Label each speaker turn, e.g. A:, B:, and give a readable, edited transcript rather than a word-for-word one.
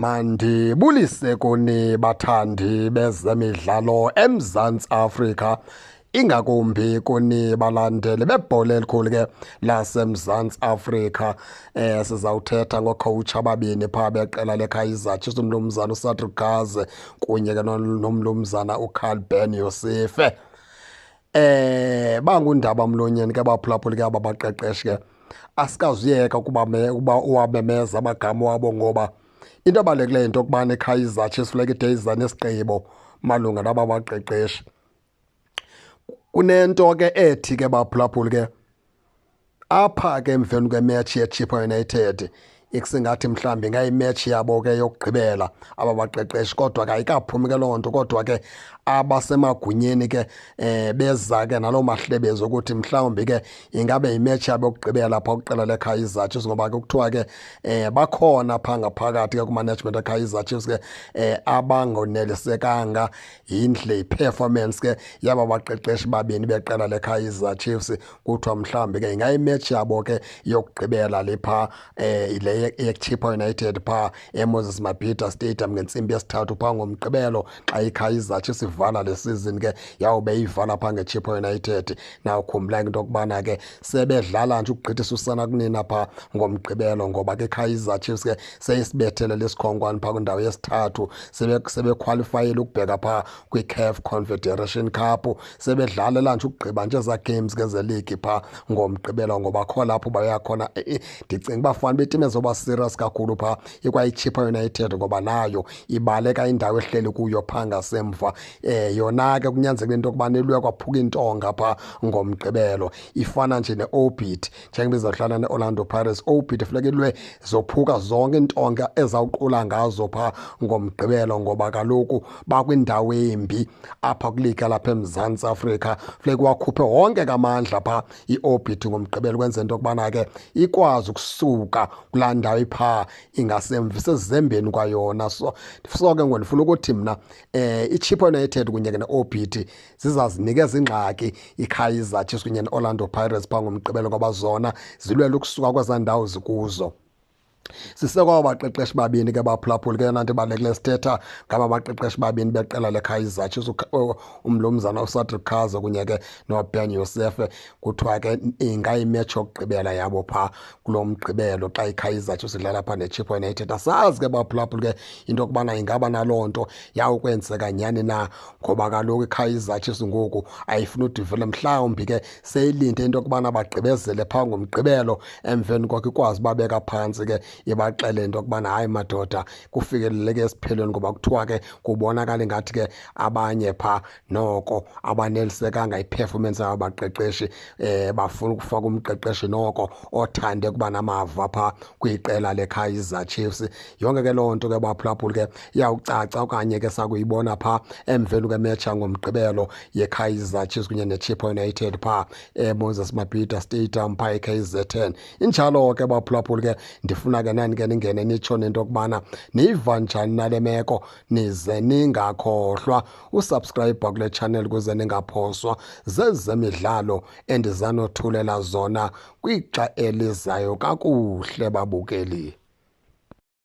A: Mandibulise kuni bathandi bezemidlalo eMzantsi Afrika, ingakumbi kuni balandeli bebhola elikhulu ke laseMzantsi Afrika. Sizawuthetha ngocoach ababini phaa beqela leKaizer Chiefs, umnumzana uCedric Kaze kunye ke nomnumzana uKarl Ben Yosefe. Bangundaba mlonyeni ke baphulaphuli ke aba baqeqeshi ke, asikazuyeka ukuba uwamemeza amagama wabo, ngoba into ebalulekileyo into yokubana iKaizer Chiefs funeka ide iza nesigqibo malunga naba baqeqeshi. Kunento ke ethi ke baphulaphuli ke apha ke emveni kwematch yeChippa United, ikusingathi mhlawumbi ingayimatch yabo ke yokugqibela aba baqeqeshi, kodwa ke ayikaphumi ke loo nto. Kodwa ke abasemagunyeni ke beza ke naloo mahlebezi ukuthi mhlawumbi ke ingabe yimatch yabo yokugqibela phaa kwiqela leKaizer Chiefs, ngoba ke kuthiwa ke bakhona phaa ngaphakathi ke kumanagement eKaizer Chiefs ke abangonelisekanga yindle i-performance ke yaba baqeqeshi babini beqela leKaizer Chiefs. Kuthiwa mhlawumbi ke ingayimatch yabo ke yokugqibela le phaa le yeChippa United phaa eMoses Mabhida Stadium ngentsimbi yesithathu phaa ngoMgqibelo, xa iKaizer Chiefs ivala le season ke yawube ivala phaa ngeChippa United. Nawukhumbula into yokubana ke sebedlala nje ukugqithisa usana kunina phaa ngoMgqibelo, ngoba ke iKaizer Chiefs ke seyisibethele lesikhonkwane phaa kwindawo yesithathu, sebekhwalifayile ukubheka phaa kwiCAF Confederation Cup. Sebedlalela nje ukugqiba nje ezaa games ke zeligi phaa ngoMgqibelo, ngoba kho lapho baya khona. Ndicinga uba fanele betimu ezoba serious kakhulu phaa ikwayiChippa United, ngoba nayo ibaleka indawo ehleli kuyo phaa ngasemva. Yona ke kunyanzelekile into yokubana ilwe kwaphuka intonga phaa ngoMgqibelo, ifana nje ne-Orbit njengoba izawudlala ne-Orlando Pirates. Orbit funeka ilwe zophuka zonke iintonga ezawuqula ngazo phaa ngoMgqibelo, ngoba kaloku bakwindawo embi apha kwiliga lapha eMzantsi Afrika. Funeka wakhuphe wonke kamandla phaa i-Orbit ngoMgqibelo, kwenzela into yokubana ke ikwazi ukusuka kulaa ndawo iphaa ingasemva, isezembeni kwayona. So ke ngoku ndifuna ukuthi mna iChippa United kunye ke ne-Orbit zizazinikeza ingxaki iKaizer Chiefs kunye ne-Orlando Pirates phaa ngoMgqibelo, ngoba zona zilwela ukusuka kwezaa ndawo zikuzo. Sisekwaba baqeqeshi babini ke baphulaphuli ke, yona nto ibalulekileyo sithetha ngaba baqeqeshi babini beqela leKaizer Chiefs, umnumzana uCedric Kaze kunye ke noBen Youssef. Kuthiwa ke ingayimetshi yokugqibela yabo phaa kulo Mgqibelo xa iKaizer Chiefs idlala phaa neChippa United. Asazi ke baphulaphuli ke into yokubana ingaba naloo nto yawukwenzeka nyhani na, ngoba kaloku iKaizer Chiefs ngoku ayifuni udivele, mhlawumbi ke seyilinde into yokubana bagqibezele phaa ngoMgqibelo, emveni koko ikwazi ubabeka phantsi ke ibaxele into yokubana hayi madoda, kufikeleleke esiphelweni, ngoba kuthiwa ke kubonakala ingathi ke abanye phaa noko abanelisekanga i-performance yabo baqeqeshi, bafuna ukufaka umqeqeshi noko othande kuba namava phaa kwiqela leKaizer Chiefs. Yonke ke loo nto ke baphulaphuli ke iyawucaca okanye ke sakuyibona phaa emveni kwemetshi yangoMgqibelo yeKaizer Chiefs kunye neChippa United phaa eMoses Mabhida Stadium phaa eKZN. Injalo ke baphulaphuli ke, ndifuna ke nani ke ningene nitsho nento yokubana niyiva njani nale meko, nize ningakhohlwa usubscribe kule channel ukuze ningaphoswa zezemidlalo endizanothulela zona kwixa elizayo. Kakuhle babukeli.